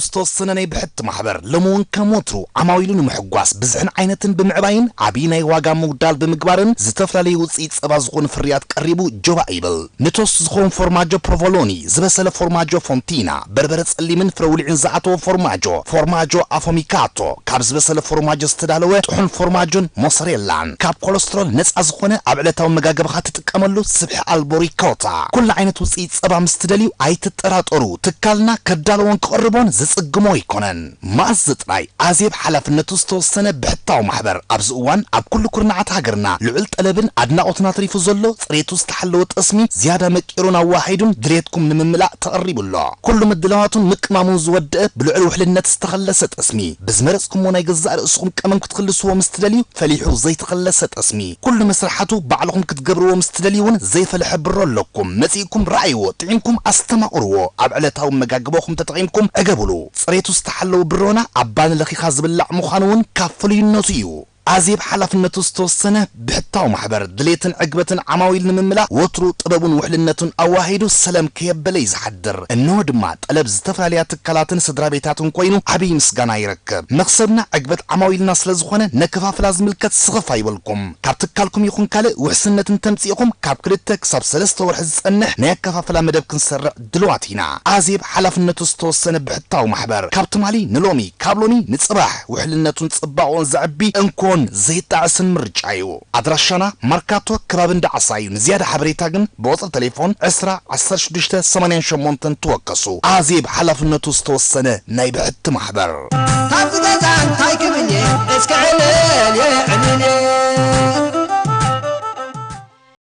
ዝተወሰነ ናይ ብሕቲ ማሕበር ሎሚ እውን ከም ወትሩ ዓማዊሉ ንምሕጓስ ብዝሕን ዓይነትን ብምዕባይን ዓብዪ ናይ ዋጋ ምጉዳል ብምግባርን ዝተፈላለዩ ውፅኢት ፀባ ዝኾኑ ፍርያት ቀሪቡ ጆባ ይብል። ንቶስት ዝኸውን ፎርማጆ ፕሮቮሎኒ፣ ዝበሰለ ፎርማጆ ፎንቲና፣ በርበረ ጸሊምን ፍረ ውልዒን ዝኣተወ ፎርማጆ፣ ፎርማጆ ኣፎሚካቶ፣ ካብ ዝበሰለ ፎርማጆ ዝተዳለወ ጥሑን ፎርማጆን ሞሰሬላን፣ ካብ ኮለስትሮል ነጻ ዝኾነ ኣብ ዕለታዊ መጋገብኻ ትጥቀመሉ ስብሒ ኣልቦ ሪኮታ። ኩሉ ዓይነት ውጽኢት ጸባ ምስ ትደልዩ ኣይትጠራጠሩ፣ ትካልና ከዳልዎን ክቕርቦን ዝጽግሞ ኣይኮነን። መኣዝ ጥራይ ኣዜብ ሓላፍነቱ ዝተወሰነ ብሕታዊ ማሕበር ኣብዚ እዋን ኣብ ኩሉ ኩርናዓት ሃገርና ልዑል ጠለብን ኣድናቖትን ኣትሪፉ ዘሎ ጽሬቱ ዝተሓለወ ጠስሚ ዝያዳ መቂሩን ኣዋሃሂዱን ድሌትኩም ንምምላእ ተቐሪቡ ኣሎ። ኩሉ ምድላዋቱን ምቅማሙን ዝወደአ ብልዑል ውሕልነት ዝተኸለሰ ጠስሚ ብዝመረጽኩሞ ናይ ገዛእ ርእስኹም ቀመም ክትኽልስዎ ምስ ትደልዩ ፈሊሑ ዘይተኸለሰ ጠስሚ ኩሉ መስርሓቱ ባዕልኹም ክትገብርዎ ምስ ትደልዩ እውን ዘይፈለሐ ብሮ ኣለኩም። መጺእኩም ረኣይዎ፣ ጥዒምኩም ኣስተማቕርዎ። ኣብ ዕለታዊ መጋግቦኹም ተጠቒምኩም ዕገቡሉ። ጽሬቱ ዝተሓለወ ብሮና ኣብ ባኒ ለኺኻ ዝብላዕ ምዃኑ እውን ካብ ፍሉይነቱ እዩ። ኣዜብ ሓላፍነቱ ዝተወሰነ ብሕታዊ ማሕበር ድሌትን ዕግበትን ዓማዊል ንምምላእ ወትሩ ጥበቡን ውሕልነቱን ኣዋሂዱ ሰለም ከየበለ እዩ ዝሓድር። እንሆ ድማ ጠለብ ዝተፈላለያ ትካላትን ስድራ ቤታትን ኮይኑ ዓብዪ ምስጋና ይረክብ። መኽሰብና ዕግበት ዓማዊልና ስለ ዝኾነ ነከፋፍላ ዝምልከት ስኽፍ ኣይበልኩም። ካብ ትካልኩም ይኹን ካልእ ውሕስነት እንተምጺእኹም ካብ ክልተ ክሳብ ሰለስተ ወርሒ ዝጸንሕ ናይ ኣከፋፍላ መደብ ክንሰርዕ ድልዋት ኢና። ኣዜብ ሓላፍነቱ ዝተወሰነ ብሕታዊ ማሕበር ካብ ትማሊ ንሎሚ፣ ካብ ሎሚ ንጽባሕ ውሕልነቱን ጽባቕኡን ዘዕቢ እንኮን ዘይጣዕስን ምርጫ እዩ። ኣድራሻና ማርካቶ ከባቢ እንዳ ዓሳ እዩ። ንዝያዳ ሓበሬታ ግን ብቁጽሪ ቴሌፎን ዕስራ ዓሰርተ ሽዱሽተ ሰማንያን ሸሞንተን ተወከሱ። ኣዜብ ሓላፍነቱ ዝተወሰነ ናይ ብሕቲ ማሕበር። ካብዚ ገዛ እንታይ ክብል እየ? እስከ ዕልል እየ፣ ዕልል እየ።